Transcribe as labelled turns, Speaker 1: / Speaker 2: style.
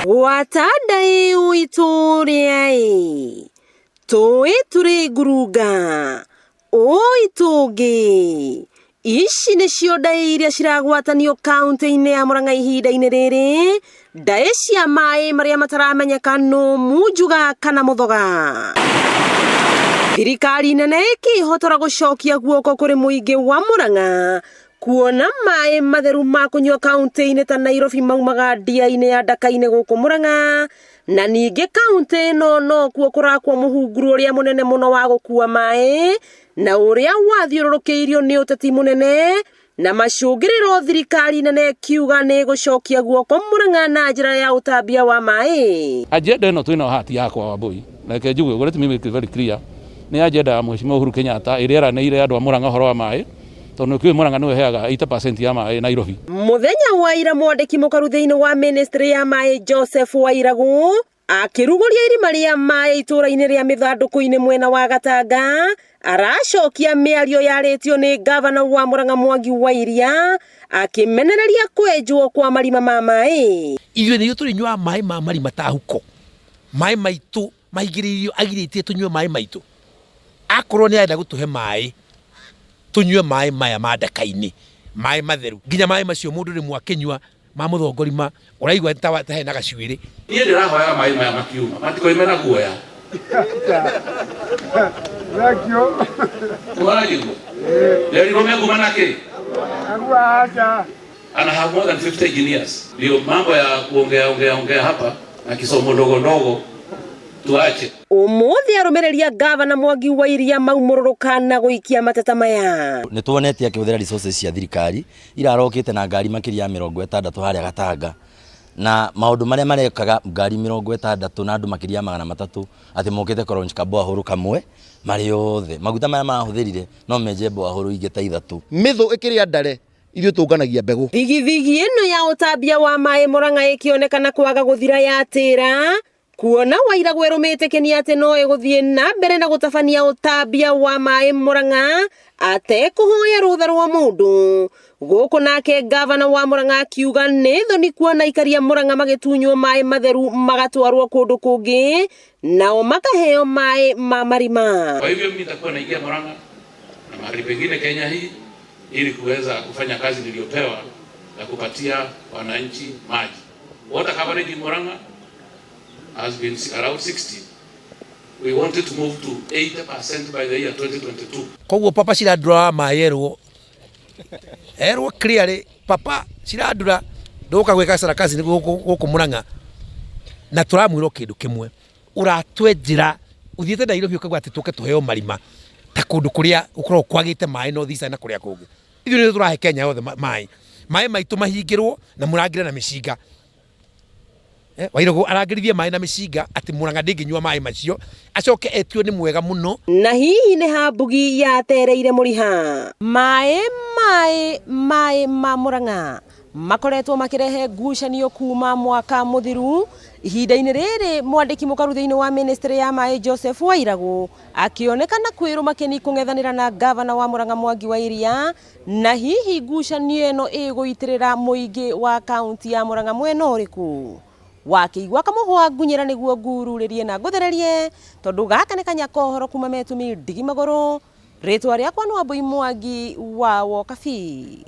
Speaker 1: Gwata ndaĩ ũitũrĩa-ĩ, tũĩ tũrĩ ngurunga, ũĩ tũngĩ. Ici nĩcio ndaĩ iria ciragwatanio kaunti-inĩ ya Murang'a ihinda-inĩ rĩrĩ, ndaĩ cia maĩ marĩa mataramenyeka nũ munjuga kana mũthoga. Thirikari nene ĩkĩhotora gũcokia guoko kũrĩ mũingĩ wa Murang'a kuona maĩ matheru ma kũnyua kaunti-inĩ ta Nairobi maumaga ndia-inĩ ya Ndaka-inĩ gũkũ Murang'a, na ningĩ kaunti ĩno nokuo kũrakwo mũhunguru ũrĩa mũnene mũno wa gũkua maĩ na ũrĩa wathiũrũrũkĩirio nĩ ũteti mũnene na macũngĩrĩro thirikari nene ĩkiuga nĩ ĩgũcokia guoko Murang'a na njĩra ya ũtambia wa maĩ.
Speaker 2: Agenda ĩno twĩnayo haha ti yakwa Wambũi, reke njuge ũguo, let me make it very clear, nĩ agenda ya Mheshimiwa Uhuru Kenyatta ĩrĩa eranĩire andũ a Murang'a ũhoro wa maĩ, tondũ nĩũkĩũĩ Murang'a nĩwe ĩheaga 80% ya maĩ Nairobi.
Speaker 1: Mũthenya wa ira mwandĩki mũkaru thĩinĩ wa ministry ya maĩ Joseph Wairagũ akĩrugũria irima rĩa maĩ itũũra-inĩ rĩa Mĩthandũkũ-inĩ mwena wa Gatanga aracokia mĩario yarĩtio nĩ ngavana wa Murang'a Mwangi wa Iria akĩmenereria kwenjwo kwa marima ma maĩ.
Speaker 3: Ithuĩ nĩ ithuĩ tũrĩnyuaga maĩ ma marima ta huko, maĩ maitũ maingĩrĩirio agirĩtie tũnyue maĩ maitũ. Akorwo nĩ arenda gũtũhe maĩ, tũnyue maĩ maya ma ndaka-inĩ, maĩ matheru. Nginya maĩ macio mũndũ rĩmwe akĩnyua ma mũthongorima ũraigua ta ta hena gacuĩrĩ.
Speaker 2: Niĩ ndĩrahoyaga maĩ maya makiuma matikoime na guoya.
Speaker 4: Thank you.
Speaker 2: Nĩwaranjigua? Nderirwo mekuma na kĩ?
Speaker 4: Agua acha.
Speaker 2: And I have more than 50 engineers. Ndio mambo ya kuongea ongea ongea hapa na kisomo ndogo ndogo tuache.
Speaker 1: Ũmũthĩ arũmĩrĩri a ngavana Mwangi wa Iria maumũrũrũka na gũikia mateta maya.
Speaker 5: Nĩ tuonete akĩhũthĩra resources cia thirikari irarokĩte na ngari makĩria ya 60 harĩa Gatanga na maũndũ marĩa marekaga ngari 60 na andũ makĩria ya 300 atĩ mokĩte kũ launch kaboahũrũ kamwe marĩ othe maguta marĩa marahũthĩrire no menje boahũrũ ingĩ ta ithatũ.
Speaker 6: Mĩthũ ĩkĩrĩa ndare, ithuĩ tũnganagia mbegũ.
Speaker 1: Thigithigi ĩno ya ũtambia wa maĩ Murang'a ĩkĩonekana kwaga gũthira yatĩra kuona Wairagũ ĩrũmĩte kĩni atĩ no ĩgũthiĩ na mbere na gũtabania ũtambia wa maĩ Murang'a atekũhoya rũtha rwa mũndũ. Gũkũ nake ngavana wa Murang'a akiuga nĩ thoni kuona aikari a Murang'a magĩtunywo maĩ matheru magatwarwo kũndũ kũngĩ nao makaheo maĩ ma marima.
Speaker 2: Kwa hivyo mimi nitakuwa naingia Murang'a na mahali pengine Kenya hii ili kuweza kufanya kazi niliyopewa ya kupatia wananchi maji. Water coverage in Murang'a has been around 60. We wanted to move to 80% by the year 2022.
Speaker 3: Koguo Papa Shirandula wa maĩ erwo erwo clearly Papa Shirandula ndũgũka gwĩka sarakasi gũkũ gũkũ Murang'a na tũramwĩra o kĩndũ kĩmwe ũratwenjera ũthiĩte Nairobi ũkauga atĩ tũke tũheo marima ta kũndũ kũrĩa gũkoragwo kwagĩte maĩ North Eastern na kũrĩa kũngĩ. Ithuĩ nĩ tũrahe Kenya yothe maĩ. Maĩ maitũ mahingĩrwo na mũrangĩre na mĩcinga. Eh, Wairũgũ arangĩrithie maĩ na mĩcinga atĩ Mũrang'a ndĩngĩnyua maĩ macio acoke etio nĩ mwega mũno.
Speaker 1: Na hihi nĩ ha mbugi yatereire mũriha? Maĩ maĩ maĩ ma Mũrang'a makoretwo makĩrehe ngucanio kuma mwaka mũthiru. Ihinda-inĩ rĩrĩ mwandĩki mũkaru thĩinĩ wa ministry ya maĩ Joseph Wairagũ akĩonekana kwĩrũma kĩni kũng'ethanĩra na ngavana wa Mũrang'a Mwangi wa Iria, na hihi ngucanio ĩno ĩgũitĩrĩra mũingĩ wa kaunti ya Mũrang'a mwena ũrĩkũ? Wakĩigua kamũhwa ngunyĩra nĩguo ngururĩrie na ngũthererie, tondũ gaka nĩ kanya kohoro kuma Metumi Ndigi Magũrũ. Rĩtwa rĩakwa nĩ Wambui Mwangi wa Wokabi.